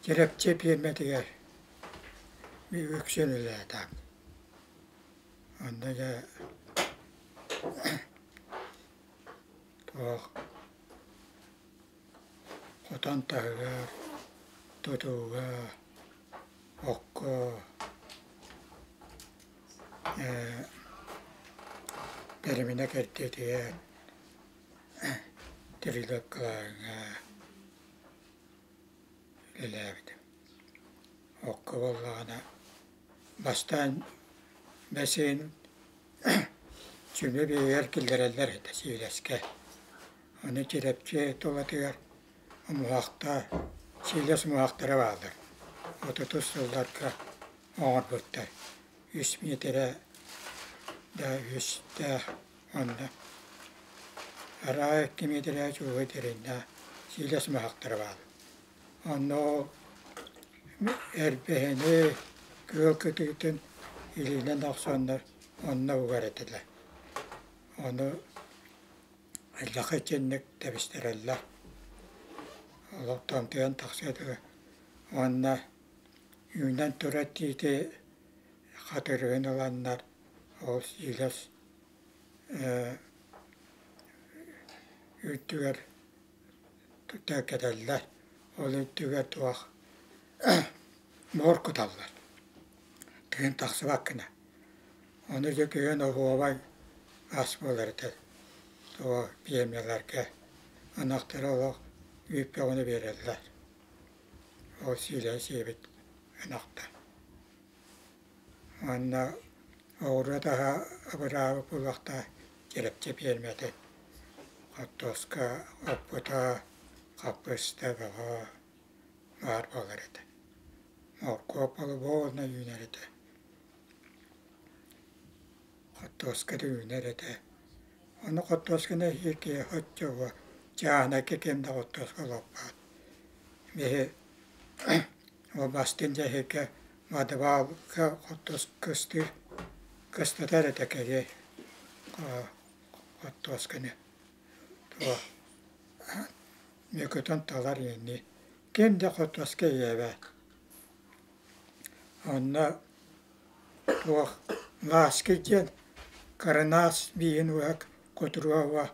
Чэрэпчи пиэрмэтигэр үксүн үлэлээтэҕим. Онно дьэ туох хотон таһыгар, тутууга, окко бэриминэ кэрдиитигэр трелевкалааһыҥҥа үлэлээбитим. Окко буоллаҕына бастаан бэсиэн сүгэ биэһигэр киллэрэллэр этэ сиилэскэ. Аны Чирэпчи тулатыгар умуһахтар, сиилэс умуһахтара бааллар. Отутус сылларга оҥорбуттар. Үс миэтэрэ да үстээх уонна араа икки миэтэрэ чугуй дириҥнээх сиилэс умуһахтара бааллар. Онно ол эрбэһини, күөл кытыытын илиинэн охсоннор онно угар этилэр. Ону элбэх итинник тэбистэрэллэр. Олохтон тыан тахсыа дуо уонна үүнэн турар тиити хатырыгын ыланнар ол сиилэс үрдүгэр кэтэллэр, ол үрдүгэр туох буор куталлар, тыын тахсыбат гына. Ону дьэ күһүн оһуобай ас буолар этэ туох пиэрмэлэргэ ынахтары олох үүт бөҕөнү биэрэллэр. Ол сиилэһи сиэбит ынахтар. Уонна оҕуруот аһа абыраабыт буолуохтаах чэрэпчэ пиэрмэтин хортуоска оппута, хаппыыста бөҕө баар буолар этэ. Моркуоп буолуона үүнэр этэ. Хортуоска да үүнэр этэ. Ону хортуосканы эһиги киһи оччоҕо чааһынайга ким да хортуоска олорбот. Биһи ол бастыҥ дьэһигэ мадыбаалга хортуоска кыстатар этэ кэлиэй хортуосканы туох мөкүтүн талар инни ким да хортуоска иэбэт. Онно туох Лааскый диэн кырынаас бииһин уһа кутуруга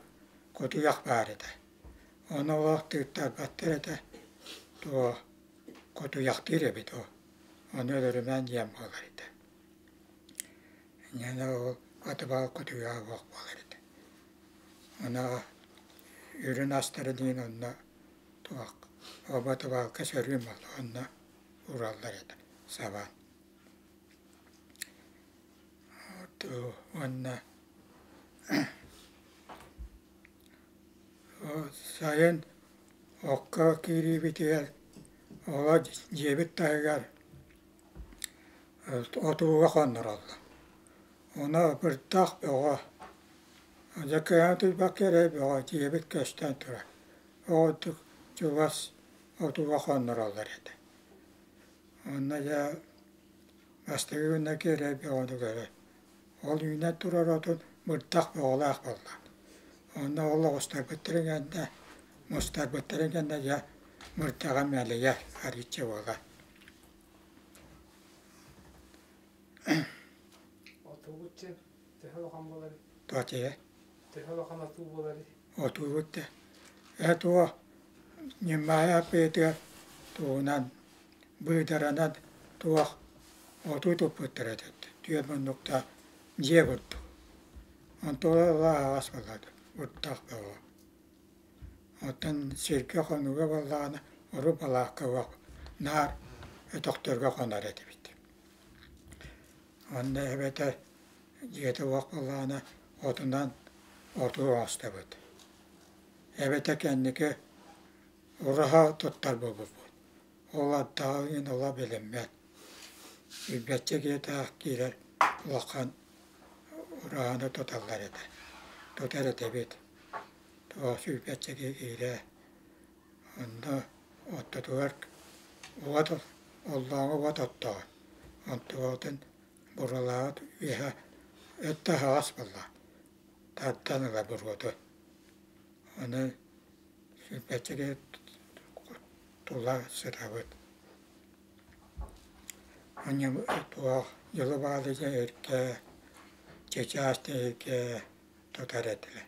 кутуйах баар этэ. Ону олох тыыттарбаттар этэ, туох кутуйахтыыр эбит ол. Ону өлөрүмээн диэн буолар этэ. Инньэ ол атыбаал кутуйаҕа суох буолар этэ. Ону үрүн астара диэн онно туох оба-табаалка сөрүүн буолла онно уураллар этэ сабаан. Уонна сайын окко киириибитигэр оҕо дьиэбит таһыгар отууга хоннороллор. Ону бырдах бөҕө, дьэ кыайан утуйбакка эрэ бөҕө дьиэбит көстөн турар. Ол курдук чугас отууга хоннороллор этэ. Онно дьэ бастакы күннэргэ эрэ бөҕөнү көрөр. Ол үүнэн турар отун бырдах бөҕөлөөх буолла. Онно ол оҕустарбыттарын кэннэ, мустарбыттарын кэннэ дьэ бырдаҕа мэлийэр, арыычча буолар. Отуубут дьэ төһө улахан буоларый? Туох дьиэ? Төһө улахан отуу буоларый? Отуубут да ээ туох ньымаайа аппыйатыгар тугунан быыдаранан туох отуу туппуттара этэ түөрт муннуктаах дьиэ курдук. Онтула ыла аһаҕас буолла уртах бөҕө. Оттон сиргэ хонууга буоллаҕына урут балаакка суох наар өтөхтөргө хонор этибит. Онно эбэтэр дьиэтэ суох буоллаҕына отунан оту оҥостобут. Эбэтэр кэнники ураһа туттар буолбуппут. Ол ардаҕа иһин ыла билиммэт. Билбэччэ киһитээх киирэр улахан ураһаны туталлар этэ. Тутар этибит. Тоҕо сүүрбэччэ киһи киирэ. Онно ортотугар уот оллооҥҥо уот оттоҕо. Онтубутун буруолаабыт үөһэ өттө аһаҕас буолла. Тардан ыла буруоту. Ону сүүрбэччэ киһи тула сытабыт. Туох дьылы-баалы дьэ эргэ, чычаас эргэ тутар этилэр.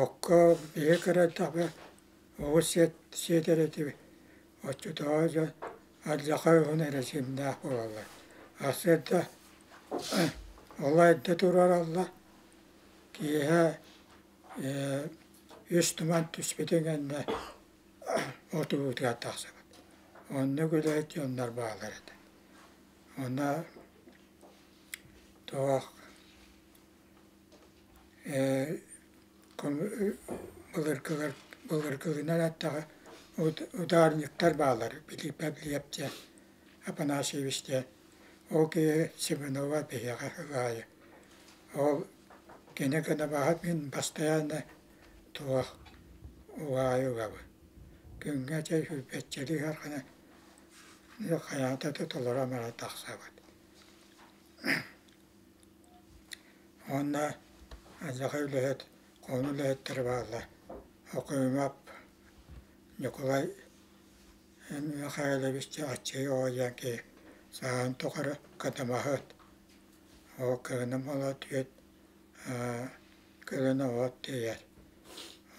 Окко биһи кыра эрдэхпинэ оҕус сиэтэр этибит. Оччотооҕу дьон алдьархай уһун эрэсиимнээх буолаллар. Сарсыарда ол эрдэ туруораллар, киэһэ үс туман түспүтүн кэннэ отуубутугар тахсабыт. Оннук үлэһит дьоннор бааллар этэ. Онно туох былыргылар былыргылынан эттэххэ ударниктар бааллар Филиппов Лев диэн, Афанасьевич диэн. Ол киһи Семенова биһиэхэ аайы. Ол кини гына мин бастайаанна туох угаайы угабын. Күҥҥэ чэй сүүрбэччэлии саргыны хайаата да толорон баран тахсабыт. Уонна алдьархай үлэһит, хонуу үлэһиттэрэ бааллар. Окоемов Ньукулай Михайлович аччыгый оҕо диэн киһи сааһын тухары катамаһыт. Ол кыһыным оло түөрт көлөнө от тиэйэр.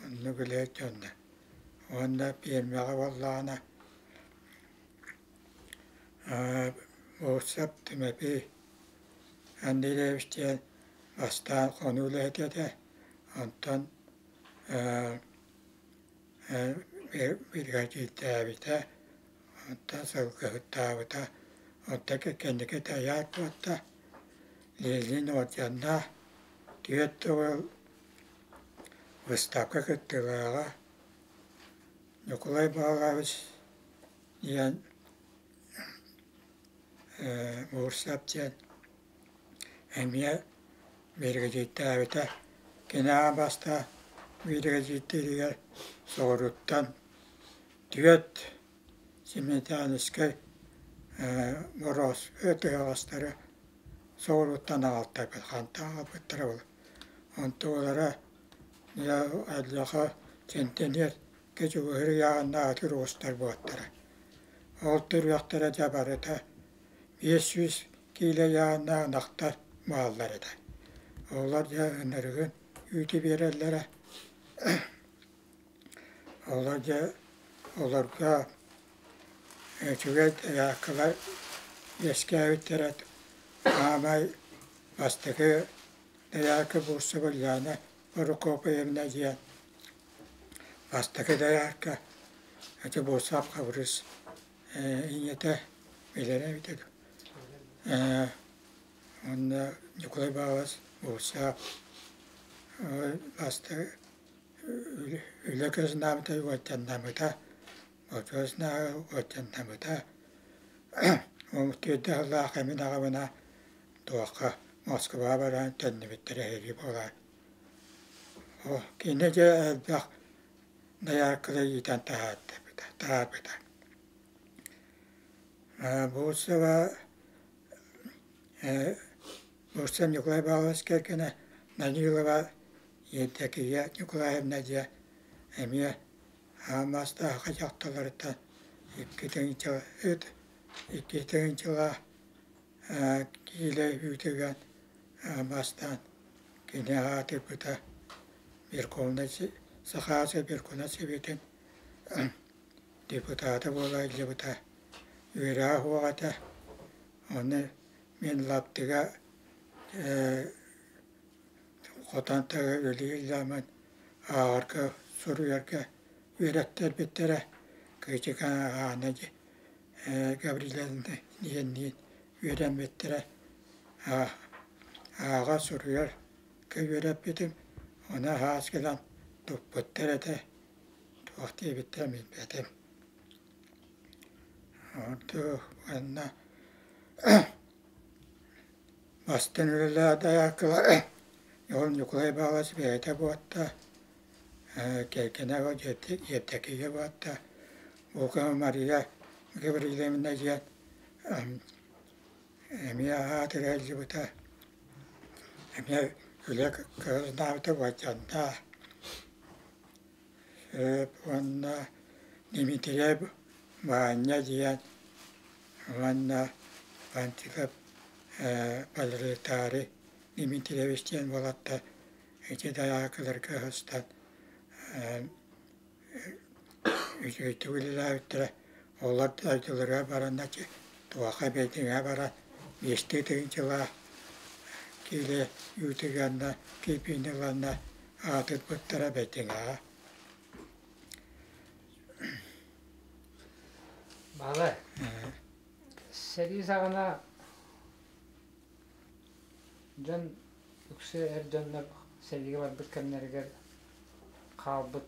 Оннук үлэһит дьоннор. Уонна пиэрмэҕэ буоллаҕына Бурцев Тимофей Андреевич диэн бастаан хонуу үлэһитэ этэ, онтон биригэдьиирдээбитэ, онтон сылгыһыттаабыта, онтон кэнники тайаат буолта, Ленин орденнаах, түөрт төгүл выставка кыттыылааҕа, Ньукулай Баалаабыс диэн Буурсап диэн эмиэ биригэдьиирдээбитэ. Кини аан бастаан биригэдьиирдииригэр соҕурууттан түөрт Семидесятскай Мороз тыһаҕастары соҕурууттан аҕалтарбыт, хантан аҕалбыттара буолуо. Онтулара дьэ сентенер кэчигиһир ыйааһыннаах ытыр оҕустар буолтара. Ол төрүөхтэрэ дьэ барыта 500 киилэ ыйааһыннаах ынахтар бааллар этэ. Олор дьэ ынырыгын үүтү биэрэллэрэ. Олор дьэ олорго үчүгэй дайааккалар үөскээбиттэрэ. Аамай бастакы дайаакка Бурцева Ульяна Прокопьевна диэн бастакы дайаарка ити Бурцев Хабырыыс ийэтэ билэрэ эбитэ дуу. Уонна Ньукулай Баалас Бурцев бастакы үлэ көзүнээбитэ уоттаннаммыта, очуос уоттаннаммыта. Тиэрдэ сыллаах эмин аҕабына туохха Москваҕа баран төннүбүттэрэ эһиги буолаар. Кини дьэ элбэх дояркалары иитэн таһаарбыта. Бурцева Бурцев Николай Павлович кэргэнэ Данилова Евдокия Николаевна диэн эмиэ аан бастаахы дьахталларыттан икки тыһыынчалаах киилэ үүтүгэр бастаан кини аатырбыта Верховнай Саха Верховнай Советын депутата буола сылдьыбыта, үөрэҕэ суох этэ. Ону мин лаптыга хотон таһыгар үлэлии сылдьаммын ааҕарга, суруйарга үөрэттэрбиттэрэ. Кыычыкаан Аана Гаврильевна диэнниин үөрэммиттэрэ. Ааҕа суруйар үөрэппитим, ону аһаас гынан туппуттар этэ, туох диэбиттэрин билбэтим. Ордук уонна бастыҥ үлэлээх дайааккалар ол Ньукулай Баалас бэйэтэ буотта, кэргэнэ Евдокия буотта, Лука Мария Гаврильевна диэн эмиэ аатыра сылдьыбыта, эмиэ үлэ кырасдаабыта уолдьанна. Уонна Дмитриев Баанньа диэн уонна Пантиков Пролетарий Дмитриевич диэн уолаттар ити дайаакыларга сыстан үчүгэйдик үлэлээбиттэрэ. Олор дойдуларыгар бараннар туохха бэйдиҥэ баран биэстии тыһыынчалаах киилэ үүтүгэннэ кирпиини ыланна аатырбыттара бэйдиҥэҕэ. Баҕа сэрии саҕана дьон үксэ эр дьоннор сэриигэ барбыт кэмнэригэр хаалбыт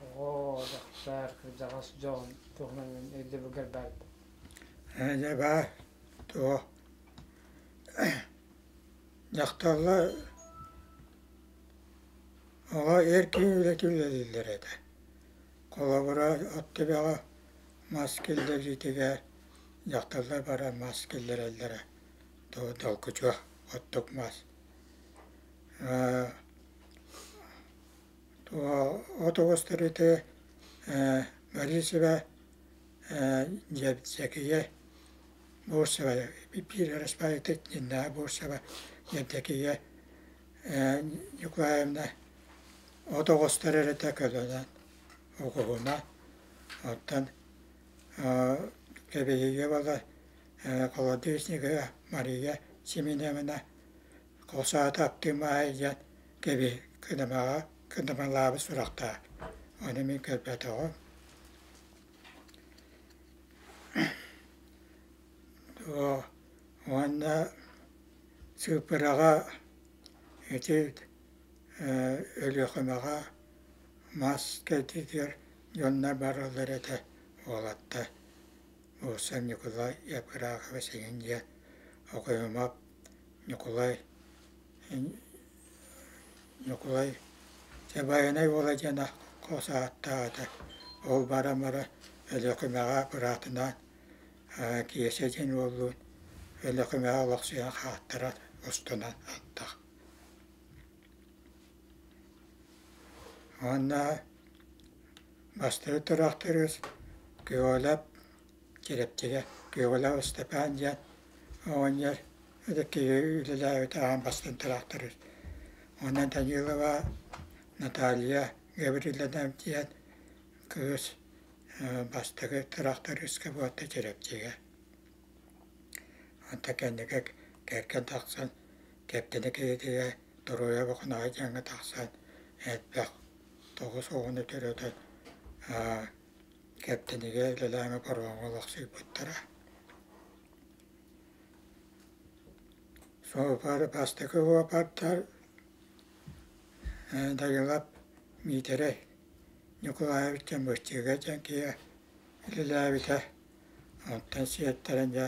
оҕо, дьахтар, кырдьаҕас дьон туһунан өйдөбүлгэр баар Дьэ баар туох дьахталлар оҕо эр киһи үлэтэ үлэлииллэр этэ. Холобура, от түбэҕэ мас киллэриитигэр дьахталлар баран мас киллэрэллэрэ долгучуох оттук мас. От оҕустарыыта Борисова Дьэпсэкийэ Бурцева биир араспаайата итиннээх Бурцева Евдокия Николаевна от оҕустар эрэтэ көлөнөн оҕуһуна оттон Кэбээйигэ буолла Холодильникова Мария Семеновна хос аата Аптыымаайа диэн кэби кыдамаҕа кыдамалаабыт сурахтаах ону мин көрбөтөҕүм Уонна сыыппараҕа ити Өлүөхүмэҕэ мас кэрдиитигэр дьоннор бараллар этэ уолаттар Уолсан Ньукулай Епграфович эҥин диэн Окоемов Ньукулай Ньукулай дьэ Байанай уола диэн хос ааттаах этэ. Ол баран-бара Өлүөхүмэҕэ быраатынаан Киэсэ диэн уоллуун Өлүөхүмэҕэ олохсуйан хааттаран устунан антах. Уонна бастакы тыраахтарыыс Күөлэп Чирэпчигэ Күөлэп Ыстапаан диэн оҕонньор киһи үлэлээбитэ аан бастаан тыраахтарыыс. Уонна Данилова Наталья Гаврильевна диэн кыыс бастакы тыраахтарыыска буолта Чирэпчигэ. Онтон кэнники кэргэн тахсан Кэптэни киһитигэр Торуойа Бохоноҕой диэҥҥэ тахсан элбэх тоҕус оҕону төрөтөн Кэптэнигэ үлэлээн паромҥа олохсуйбуттара. Суопар бастакы суопардар Данилов Миитэрэй Ньукулаевич диэн быстыыга диэн киһи үлэлээбитэ. Онтон сиэттэрэн дьэ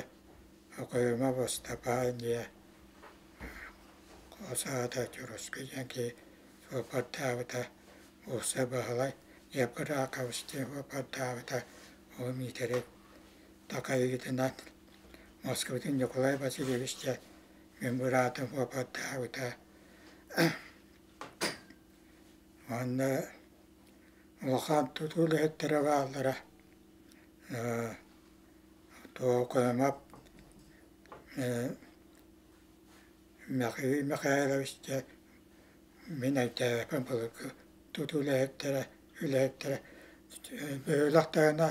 Окоемов Ыстапаан диэ хос аата Чуруску диэн киһи суопардаабыта. Уопсай Баһылай Епграфович диэн суопардаабыта. Ол Миитэрэй такайыытынан Москватын Ньукулай Васильевич диэн мин быраатым суопардаабыта. Уонна улахан тутуу үлэһиттэрэ бааллара. Тоокоемап Михаил Михайлович диэн мин өйдөөбөппүн былыргы тутуу үлэһиттэрэ үлэһиттэрэ бөһүөлэк таһына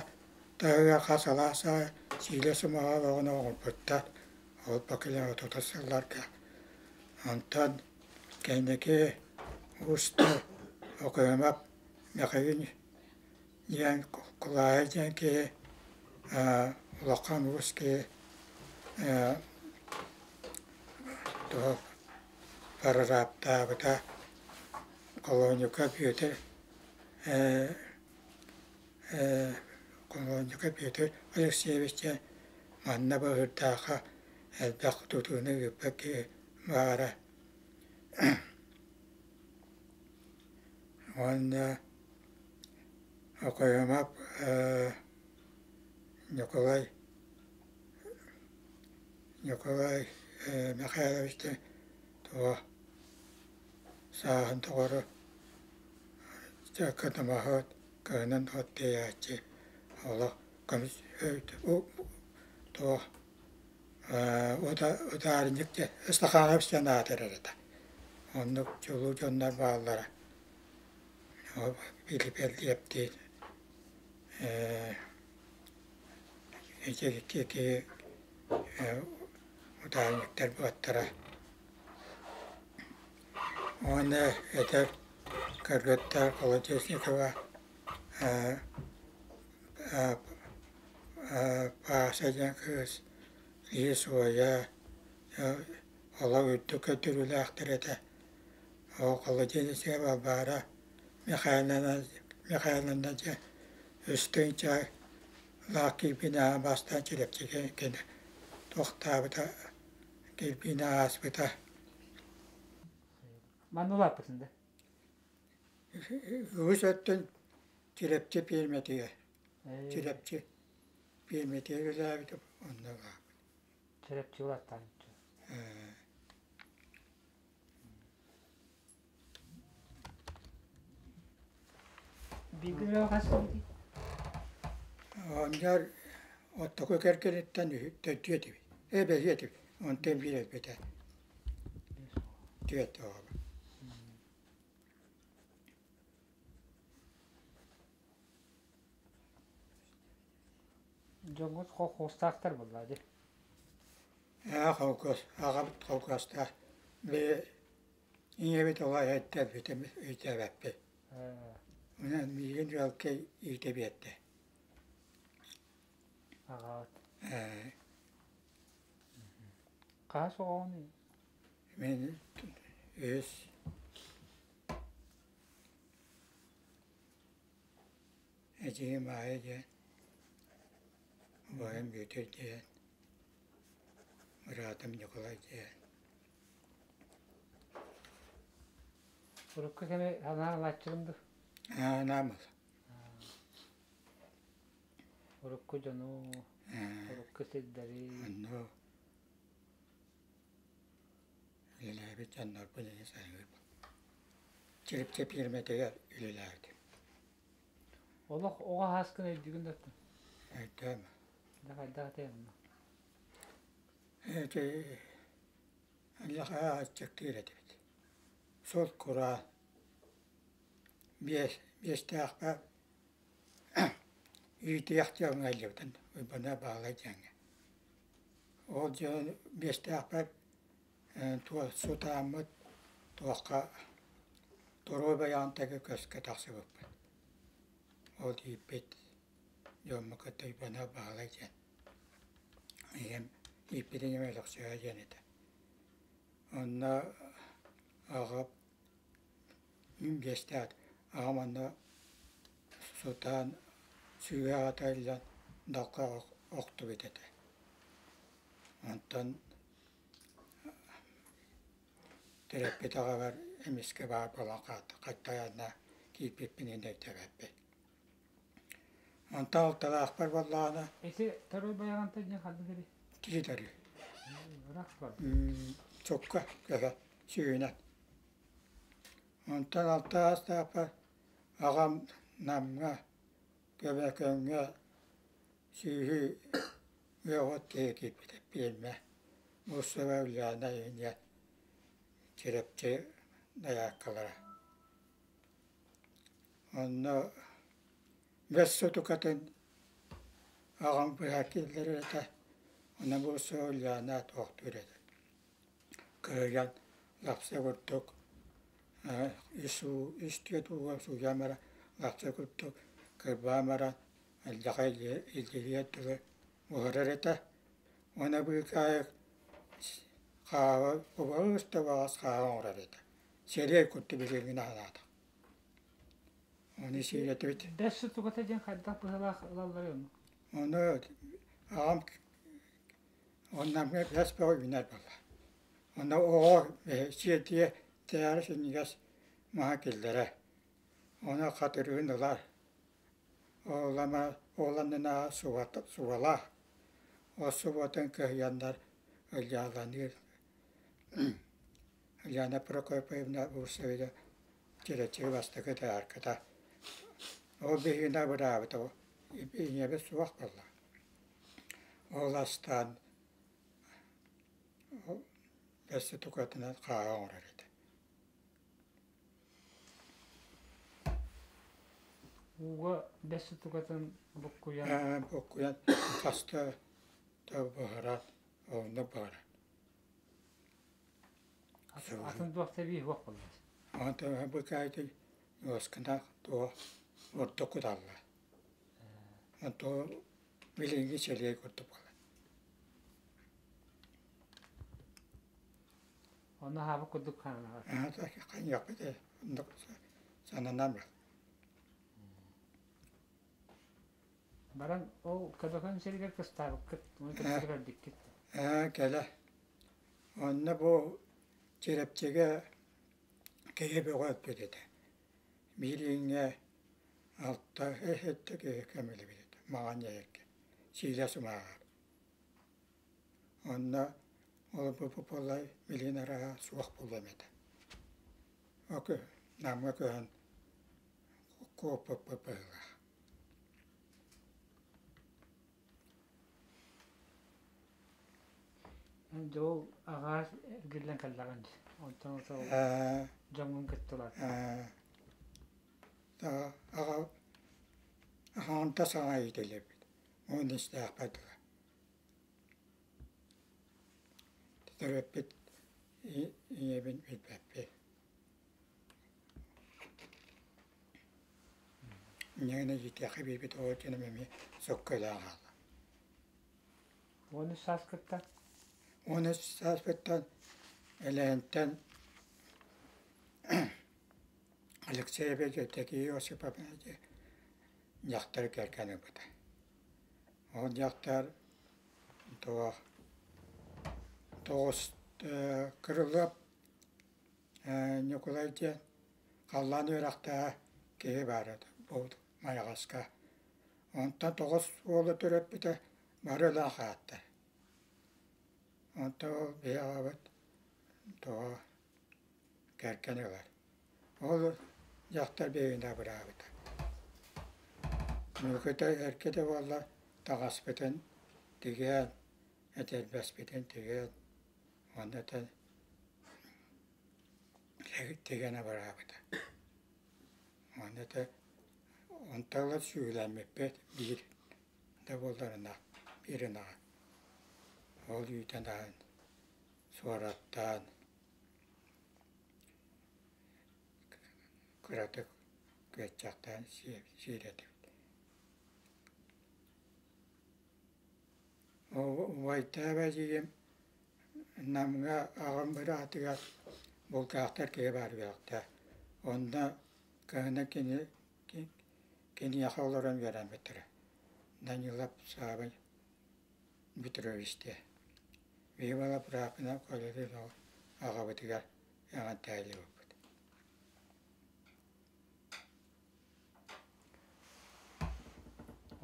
таһыгар хас алаас аайы сиилэ сымаҕа бөҕөнү оҥорбуттар ол бакылаҕа тута сылларга. Онтон кэнники уустар Окоемов Михаил диэн Кулаайа диэн киһи улахан уус киһи туох прорабтаабыта Холуонньука Бүөтүр Холуонньука Бүөтүр Алексеевич диэн манна Баһыырдаахха элбэх тутууну ыыппыт киһи баара. Уонна Окоемов Ньукулай Ньукулай Михайлович туох сааһын тоҕору Кытымаһыт кыһынын от тиэйээччи олох көмүс туох удаарынньык диэн Стаханов диэн аатырар этэ. Оннук чулуу дьоннор бааллара. Филиппиэптиин ити киһи удаарынньыктар буолтара. Уонна эдэр кыргыттар Колодезникова Паша диэн кыыс Лиз Оя олох үрдүк көрдөрүүлээхтэр этэ. Ол Колодезникова Балбаара Михайловна Михайловна дьэ үс тыһыынча лаах киирбин аан бастаан Чилэпчигэ кини туохтаабыта кирбиини ааспыта. Манна улааппытын да? Үгүс өттүн Чилэпчи пиэрмэтигэр Чилэпчи пиэрмэтигэр үлэлээбитим онно улааппыт. Чилэпчи улааттаан Бииргэ хас киһи? Оҕонньор оттоку кэргэниттэн төрдүө этибит, бэһиэ этибит, онтон биир өлбүтэ. Түөрт оҕобут. Дьоҥҥут холкуостаахтар буоллаа дии. Ээ, холкуос, аҕабыт холкуостаах. Били ийэбит оҕо эһэттэрбитин өйдөөбөппүт. Онон миигин дьуолкай иитэ биэрдэ. Аҕаҕыт. Ээ. Хаһыс оҕоҕунуй? Мин үһүс. Эдьиийим Маайа диэн, убайым Бүөтүр диэн, быраатым Ньукулай диэн. Урукку кэми санаан ылааччыгын дуу? Анаам Урукку дьону, урукку сирдэри. Онно үлэлээбит дьоннорбун эмиэ саныыбын. Чирипчи пиэрмэтигэр үлэлээбитим. Олох оҕо сааскын өйдүүгүн да оттон? Өйдөөн. Дьэ хайдах этэй онно? Ити Аллаха аччыктыыр этибит. Сут кураан. Биэс биэстээхпэр иитиэх дьоҥҥо илдьибитин Уйбаныа Баһылай диэҥҥэ. Ол дьон биэстээхпэр туох сутааммыт туохха Торуой Байаҕантайга көскө тахсыбыппыт. Ол ииппит дьоммут кытта Уйбаныа Баһылай диэн. Ийэм ииппитин ийэм Өлөксөөйө диэн этэ. Онно аҕам мин биэстээх аҕам онно сутаан сүүһэ аҕата иллэн далка охтубут этэ. Онтон төрөппүт аҕабар эмискэ баар буолан хаалта, хаттаҕына киирбиппин өйдөөбөппүн. Онтон алталаахпар буоллаҕына Ити Торуй Байаҕантай диэн ханнык эбит? Киһи Ыраах бар. Сукка көһө сүүнэн. Онтон алта аастаахпар аҕам Намҥа, Көбөкөҥҥө сүүһү үөҕүт киһи киирбитэ пиэрмэ. Муссова Ульяна иньэ Чирэпчи дайааккалара. Онно бэс сутукатын аҕам быһа киллэрэр этэ, онно Муссова Ульяна туохтуур этэ. Кыайан лапса курдук үс уу үс түөрт ууга сууйан баран лапса курдук кырбаан баран элбэхи илдьирийэр дылы буһарар этэ. Уонна быыкаайык хааһы убаҕас да убаҕас хааһы оҥорор этэ. Сэлиэй курдук билиҥҥини аһаатах. Ону сиэрэтибит. Бэс сутуката диэн хайдах быһыылаах ылалларый ону? Ону аҕам Онно бэс бөҕө үүнэр буолла. Онно оҕо сиэрдийэ тээри синньигэс маһа киллэрэр. Ону хатырыгын ылар. Оолама ол аннынааҕы субалаах. Ол субатын кыһыйаннар Ылдьааланыыр Ульяна Прокопьевна Бурцева чэрэччиги бастакы дайаарката. Ол биһигини абыраабыта ийэбит суох буолла. Ол астаан бэс тукатынан хааһы оҥорор этэ. Ууга бэс тукатын буккуйан Буккуйан хаста да буһаран онно буһаран. Атын туох тэбии суох буоллар. Онтон быкаайты уоскунах туох ордук куталлар. Онтон билиҥҥи сэлиэ курдук буолар. Онно аһаабыт курдук хананаҕар. Хайыахпыт оннук сананан бар. Баран ол Көбөкөн сиригэр кыстаабыккыт, уонна кыстыы кэлбиккит. Ээ, кэлэ. Онно бу Чирэпчигэ киһи бөҕө өлбүт этэ. Биир ииҥҥэ алта сэттэ киһи көмүллүбүт этэ маҥан ньэһиэккэ сиилэ сымааҕар. Онно ол буоллар билигин арааһа суох буолуом этэ. Намҥа көһөн куоппуппут быһыылаах. Дьэ ол аҕаас эргиллэн кэллэҕин дии. Онтон ол дьоҥҥун кытта улааттаҕын. Аҕа аҕаҕынта саҥа иитиллибит. Уон истээхпэр дылы. Төрөппүт ийэбин билбэппин. Инньэ иитиэххэ биэрбит оҕо дьонум эмиэ сокко өлөн хаалла. 13 сааскыттан? 13 сааспыттан Элээнтэн Алексеевич Евдокия Осиповна диэн дьахтары кэргэн ылбыта. Ол дьахтар туох тоҕус Кырылыап Ньукулай диэн халлаан үөрэхтээҕэ киһи баара Майаҕаска. Онтон тоҕус уолу төрөппүтэ бары өлөн хааттар. Онтон ол биһи аҕабыт тоҕо кэргэн ылар. Ол дьахтар биһигини абыраабыта. Мөкүтэ эркитэ буолла таҥаспытын тигэн, этэрбэспитин тигэн уонна тигэн абыраабыта. Уонна этэ онтон ыла сүүлэммиппит биир да буоллар ынах биир ынаҕы. Ол үүтэн аһан суораттаан кыратык күөччэхтээн сиир этибит. Убайдаах эдьиийим Намҥа аҕам быраатыгар булкаахтар киһи баар үөрэхтээх. Онно кыһына кини киниэхэ олорон үөрэммиттэрэ. Данилов Саабый Петрович диэн. Биһиги бырааппынан Колялыын аҕабытыгар эҕэрдэлиибит.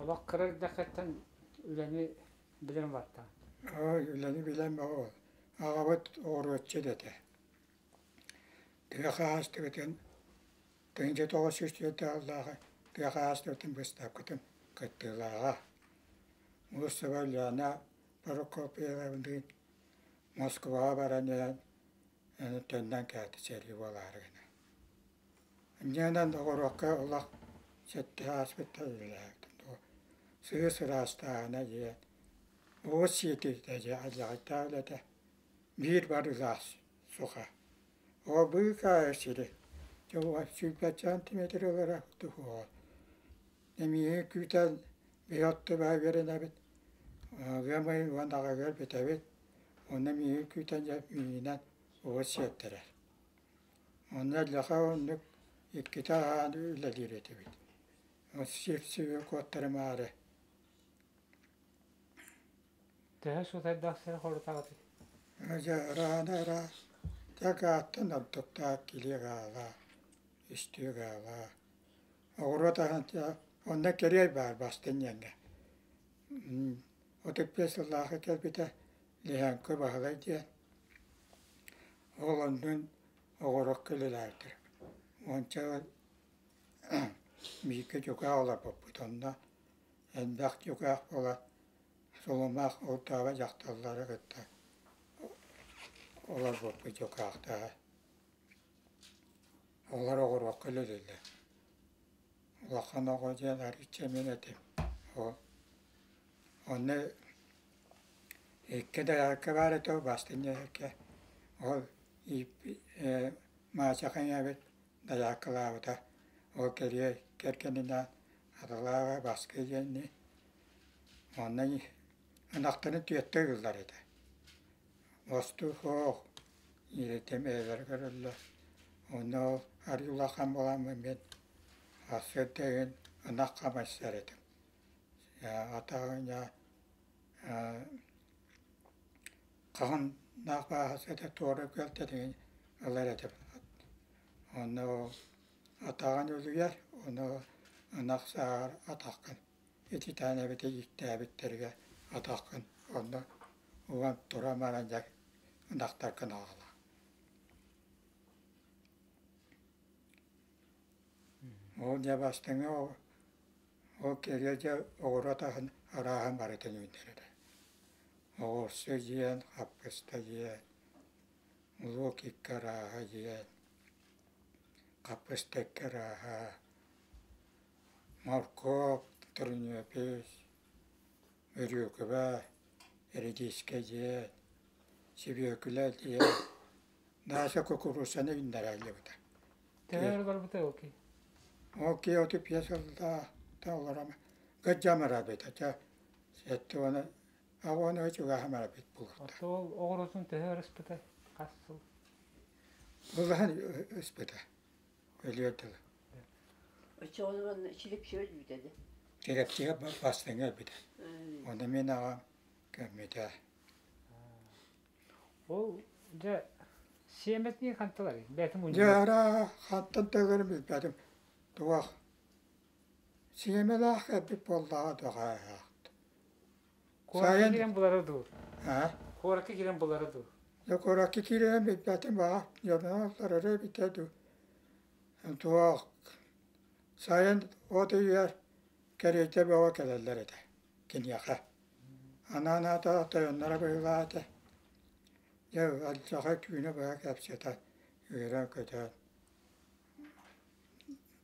Олох кыра эрдэххиттэн үлэни билэн бартаҕын. Ой, үлэни билэн ол. Аҕабыт оҕуруотчут этэ. Тыа хаһаайыстыбатын 1904 сыллааҕы тыа хаһаайыстыбатын быыстапкатын кыттыылааҕа. Муусуба Ульяна Прокопьевналыын Москваҕа баран иһэн төннөн кэлбит сэрии буолаары гынан. Инньэ оҕуруокка олох сэттэ ааспыттар үлэлээбитим Сыыс ыраастааһына диэн оҕус сиэтиитэ дьэ алдьархайдаах үлэтэ биир барыылаах суха. Оо быыкаа сири дьэ 120 сантиметр ылара туһуоҕа. Эмиэ күүтэн биһи оттубаһа үөрэнэбит ыам ыйын уон аҕыһыгар бүтэбит онно миигин күүтэн дьэ миигинэн оҕус сиэттэрэр. Онно Леха оннук иккитэ аһаан үлэлиир этибит. Сип-сиби куоттарымаары. Төһө сутайдаах сири хорутаҕытый? Дьэ ыраана ыраас. Дьэ ордуктаах килиэ гаала, үстүү гаала. Оҕуруот аһын онно кэриэй баар бастыҥ диэҥҥэ. 35 сыллаахха кэлбитэ Лиһэҥкэ Баһылай диэн. Ол оннун оҕорокко үлэлээбиттэр. Уонча Бииргэ дьукаах олорбуппут онно элбэх дьукаах буолан сулумах Ултааба дьахталлары кытта олорбуппут дьукаахтаһа. Олор оҕуруокка үлэлииллэр. Улахан оҕо диэн арыычча мин этим. Ол онно икки дайаарка баар этэ, бастыҥ дайаарка. Ол Маачаха ийэбит дайааркалаабыта. Ол кэриэ кэргэнинээн Аталааҕа Баскы диэнни онно ынахтарын түөттэ ыыллар этэ. Бостуу суох ийэтим эйэлэрэ көрөллөр. Онно ол арыы улахан буоламмын мин сарсыарда иһин ынах хамайсар этим. Атаҕыня хаһан бааһасы этэ туора күөлтэтигин ылар этим. Онно ол атаҕын үлүйэр, ону ынах сааҕар атаххын ититээн эбэтэр ииктээбиттэригэр атаххын онно уган туран баран дьэ ынахтаргын аҕалаҕын. Ол дьэ бастыҥы ол кэлиэ дьэ оҕуруот аһын арааһын барытын үүннэрэрэ. Оҕурсу диэн, хаппыста диэн, лук икки арааһа диэн, хаппыста икки арааһа, моркуоп, турнепс, өрүөкүбэ, редискэ диэн, сүбүөкүлэ диэн Даша кукурузаны үүннэрэллибитэ. Төһө өр барбытай ол киһи? Ол киһи оту пьесалаах олором кырдьамарабыт этэ сэттэ уона аҕа чугаһамарабыт буолуохтаах. Ол оҕурутун төһө өр ыспытай? Хас сыл? Улахан ыспыта. Өлүөр дылы. Оччоҕуна чилипчигэ өлбүтэ да? Чилипчигэ бастыҥа өлбүтэ. Онно мин аҕам көммүтэ. Ол дьэ сиэмэтин хантылар бэйэтин Дьэ мунньубут. араа хантан тыгарын билбэтим. Туох сиэмэлээх эбит буоллаҕа туохааһаахт. Куоракка Сайын киирэн булара дуу? аа Куоракка киирэн булара дуу? Дьэ куоракка киирэн билбэтим баҕар дьоно олорор эбитэ дуу. Туох сайын от ыйыгар кэриэтэ бөҕө кэлэллэр этэ киниэхэ. Анаан аата тойонноро быһыылаата. Дьэ алдьархай түүнү быһа кэпсэтэн, үөрэн-көтөн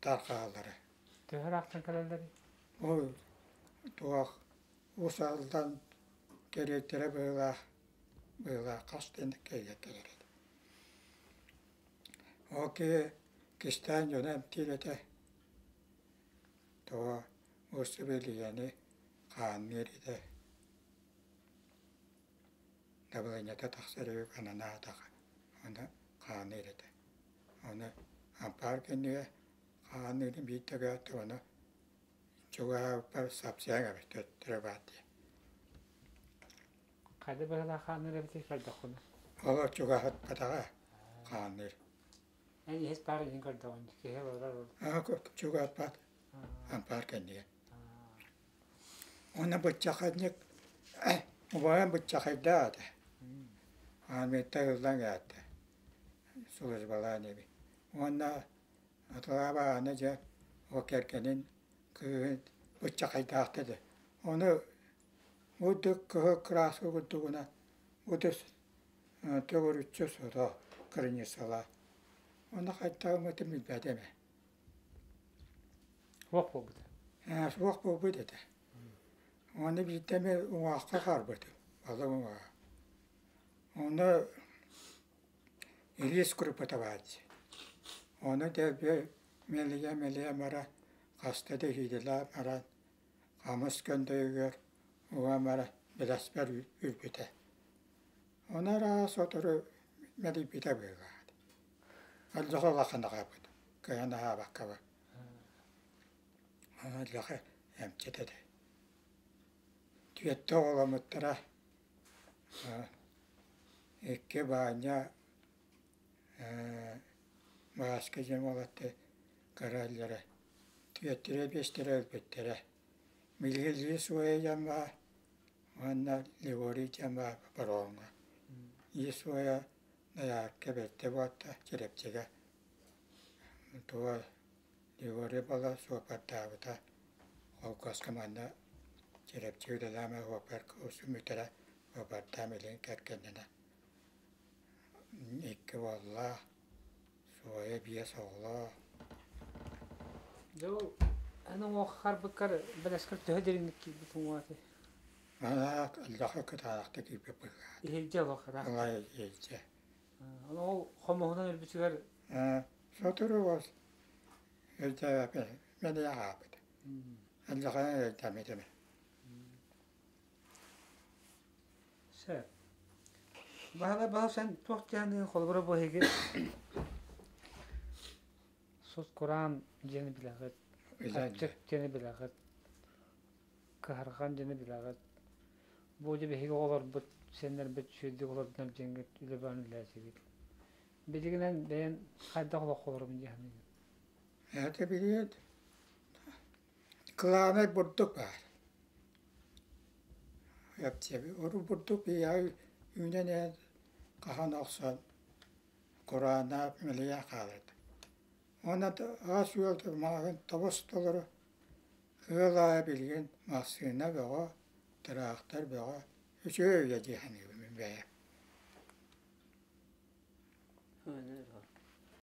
тарҕааллара. Төһө ыраахтан кэлэллэрий? Ол туох Уус Алдан кэриэттэрэ быһыылаах быһыылаах хас да кэлэр этэ. Ол киһи кистээн дьону эмтиир этэ. Тоҕо уус-сибилийэни хаанныыр этэ. Дабылыанньата тахсар үһү ананаатаҕа ону хаанныыр этэ. Ону ампаар кэннигэр хаанныырын биир да гынаат ону чугаһаабыппар сапсыйан эбит төттөрү баар дии. Хайда быһыылаах хаанныыр эбитий көрдөххүнэ? Олор чугаһаппатаҕа хаанныыр. Эн иһит баар иһин көрдөҕүн киһи олорор Чугаһаппат ампаар кэннигэр. Уонна быччаханньык убайым быччахайдаах этэ. Армияттан ыллан кэлээттэ службалаан эбит. Уонна атылаабы аны дьэ ол кэргэнин кыыһын быччахайдаахта этэ. Ону бурдук кыһыл кырааска курдугунан утус төгүрүччү сото кырыньыссалаах. Ону хайдах гыммытын билбэтим ээ. Суох буолбута. Ээ, суох буолбут этэ. Уонна биирдэ эмэ уҥуохха хаалбытым, балык уҥуоҕа. Онно илиис куруппата баар дии. Ону дэлби мэлийэ-мэлийэ баран, хаста да иһиилээн баран, хамыс көндөйүгэр уган баран бэлэспэр үрбүтэ. Ону араас сотору мэлийбитэ быһыылаах. Алдьархай улахан аҕабыт, кыайан аһаабаккабын. Алдьархай эмчит этэ. Түөттэ оҕоломмуттара, икки Баанньа Бааска диэн уолаттар кыра түөттэрэ биэстэрэ өлбүттэрэ. Билигин Лисуя диэн баар уонна Леворий диэн баар Бороҕоҥҥо. Лисуя Дайаарка бэртэ буолта, Чирэпчигэ туга Григорий Балла суоппардаабыта. Холкуоска манна Чирэпчи үлэлээн суоппар курсун бүтэрэ суоппардаан билигин кэргэннэнэ. Икки уоллаах, суойа биэс оҕолоох. Дьэ ол эн уҥуох харбыккар бэлэскэр төһө дириҥник киирбит уҥуоҕа Анаат элбэххэ кытаанахтык киирбит быһыылаах. Иһирдьэ олох ыраах. Ылай иһирдьэ. Ону ол хомуһунан өлбүтүгэр Сотору уол өйдөөбөппүн мэлийэ хаалбыт. Элбэҕинэн өйдөөммүтүм. Сөп. Баһылай баһыл сен туох диэни холобура бу эһиги сут кураан диэни билэҕит, аччык диэни билэҕит, кыһарҕан диэни билэҕит. Бу дьэ биһиги оҕолорбут, сиэннэрбит үчүгэйдик олордунар диэҥҥит үлэ бөҕөнү үлэлээтигит. Билигинэн бэйэн хайдах олоххо олоробун дии саныыгын? Это билиэт кылаанай бурдук баар. Урут бурдук биһиэхэ үүнэн иһэн хаһан охсон курааннаах мэлийэн хаалар. Уонна ас-үөл маҕаһыын тобус-толору ыал аайы билигин массыына бөҕө, тыраахтар бөҕө үчүгэй үйэ дии саныыбын мин бэйэм.